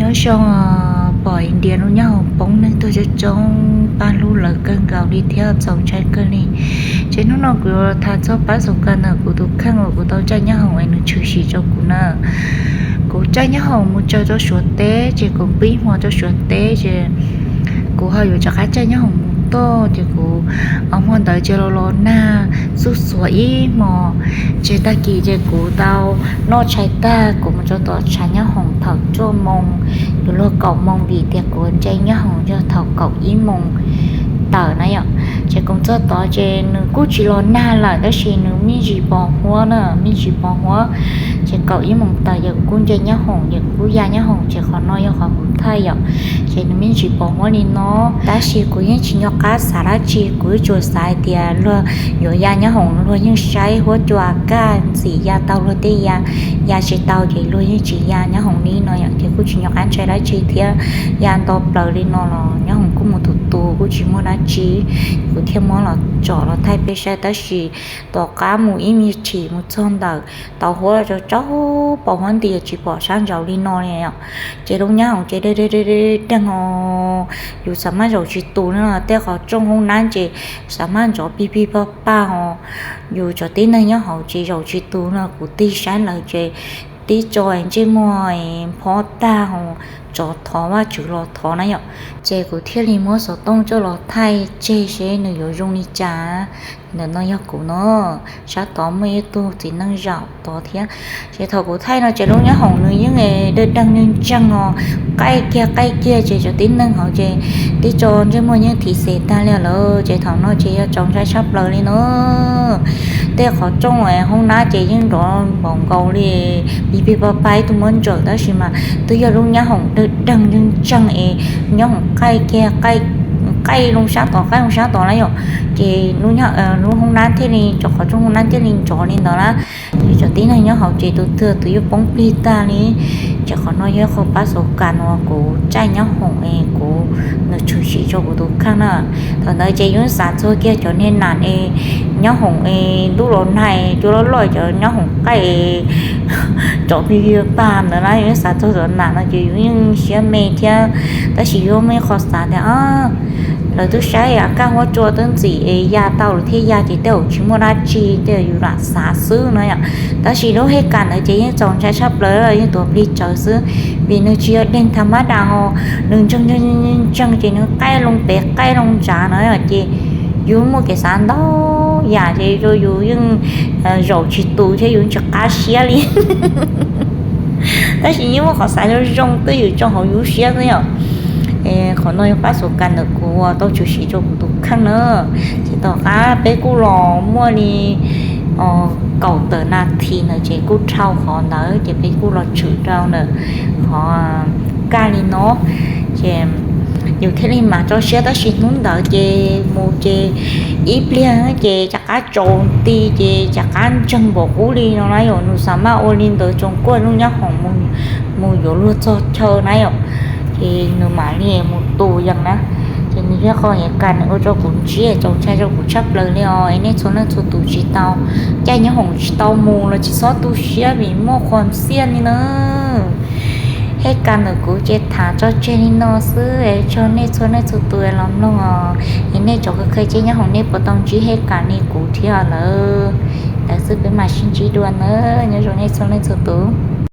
Nyob zoo, pom India lub nyob hauv poob neeg tuag coob coob, pab hlub lawv kawg nkaus li thiab txaus ntshai kawg li. Ces hnub no kuv yuav tham txog pab xaus kas ntawm kuv tus kheej uas kuv tau caij nyob hoom es nws tshwm sim rau kuv na. Kuv caij nyob hoom mus tsaws rau Suav teb, ces kuv pib hmo rau Suav teb, ces kuv ho yuav rov qab caij nyob hoom mus toj, ces kuv, hmo ntawd ces los los nag xuj xuav ib hmo. Ces tag kis ces kuv tau noj tshais tag, kuv mus rau tom tshav nyob hoom thaum cuaj moo, yuav luag kaum moo vim tias kuv ntse nyob hoom yog thaum kaum ib moo tawm na yom. Ces kuv txog tod ces nws kuj tsis los nag lawm, tab sis nws me ntsis pos huab na, me ntsis pos huab. Ces kaum ib moo tawm ces kuv kuj ntse nyob hoom, ces kuv kuj ya nyob hoom, ces qhov no yog qhov kuv thaij yom. Ces nws me ntsis pos huab li no, tab sis kuv yeej tsis nco qab xav dab tsi, kuv tsuas xav hais tias luag yuav ya nyob hoom luag yeej saib huab cua kaj ntxim ya tau luag tej ya, ya tsis tau ces luag yeej tsis ya nyob hoom li no yom, ces kuj tsis nco qab ntshai dab tsi thiab. Ya nto plaws li no los nyob hoom kuj mus tus tus kuj tsis muaj dab tsi, kuv thiaj muab los tsom los thaij peb saib, tab sis tom qab mus ib me ntsis mus txog ntawm tau huab rau tsaus pos huab nti tsis pom sab nraud li no li. Ces lub nyob hoom ces deeg deeg os, yus xav maj zaum tsis tus no, tej qhov rooj hoob nab ces xav maj nrov pig pig pag pag os. Yus cov tib neeg nyob hauv ces zaum tsis tus no, kuv tig saib lawv ces tib tso ntsej muag phob tag os, tsov thov Vajtswv los thov na yom. Ces kuv thiaj li muab xov tooj coj los thaij tseg seb nws yuav zoo li cas. Ntawm no yog kuv no, sab tod muaj ib tug txiv neej zaum tod thiab. Ces thaum kuv thaij no ces lub nyob hoom nws yeej deeg deeg ntseeg ntseeg os, qaij kiag qaij kiag ces cov tib neeg hauv ces tib tso ntsej muag yeej thim xes tag li lawm. Ces thaum no ces yog txaus ntshai tshaj plaws li no. Tej qhov rooj hoob nab ces yeej nrov npaum nkaus li pig pig pag pag ib tug muab ntsawm, tab sis mas twb yog lub nyob hoom deeg deeg ntseeg ntseeg es nyob hoom qaij kiag qaij loo sab tod qaij loo sab tod na yom. Ces lub hoob nab thiaj li, cov qhov rooj hoob nab thiaj li nrov li ntawd na. Ces cov tib neeg nyob hauv ces tus twg tus yuav poob plig tag li. Ces qhov no yog qhov pab xaus kas uas kuv caij nyob hoom es kuv, nws tshwm sim rau kuv tus kheej na. Thaum ntawd ces yus xav txog kiag cov niag nam es nyob hoom es ntuj los nag es cua loj loj cov nyob hoom qaij es tsov pig pag ntawd na, yus xav txog cov nam no ces yus yeej siab me thiab. Tab sis yuav muaj ib qho xav tias lawv twb saib kaj huab cua twb ntxim es ya tau lawm thiaj ya ces tej zaum tsis muaj dab tsi, tej zaum yus lam xav xwb no yom. Tab sis lub hej kas ntawd ces yeej txaus ntshai tshaj plaws, yeej tuav plig tsawv xwb, vim nws tsis yog deeg tha mab das ho, nws ntseeg ntseeg ntseeg ces nws qaij loo pem qaij loo ntsav no ces yus muaj kev xav ntau yam ces yus yeej zaum tsis tus thiab yus tsis qab siab li. Tab sis yeej muaj qhov xav zoo zoo twj ywm rau hauv yus siab xwb yom. Qhov no yog pab xaus kas ntawm kuv uas tau tshwm sim rau kuv tus kheej na. Ces tom qab peb kuj los muaj li kaum tawm nas this ntawd ces kuj dhau qhov ntawd ces peb kuj los tshwm rau ntawm qhov kaj li no. Ces yus thiaj li mam tso siab, tab sis hnub ntawd ces mus ces ib pliag ces rov qab tsaus nti ces rov qab ntseeg npaum qub li no na yom. Nws xav maj ua li ntawd tsoos kuaj lub nyob hoom mus yuav luag txog chaw na yom. Ces nws mam li mus tus yees na. Ces nws yog qhov hej kas nws ua rau kuv ntsib txaus ntshai rau kuv tshaj plaws li os. Es nej txhua leej txhua tus tsis tau caij nyob hoom tsis tau mus los tsis txhob tu siab vim muaj qhov xiaj li na. Hej kas ntawm kuv ces tham tso tseg li no xwb es tsaug nej txhua leej txhua tus los mloog os. Es nej cov kheej kheej caij nyob hoom nej puas tau ntsib hej kas li kuv thiab lawm? Ntawd xwb peb mam sib ntsib dua na. Nyob zoo nej txhua leej txhua tus.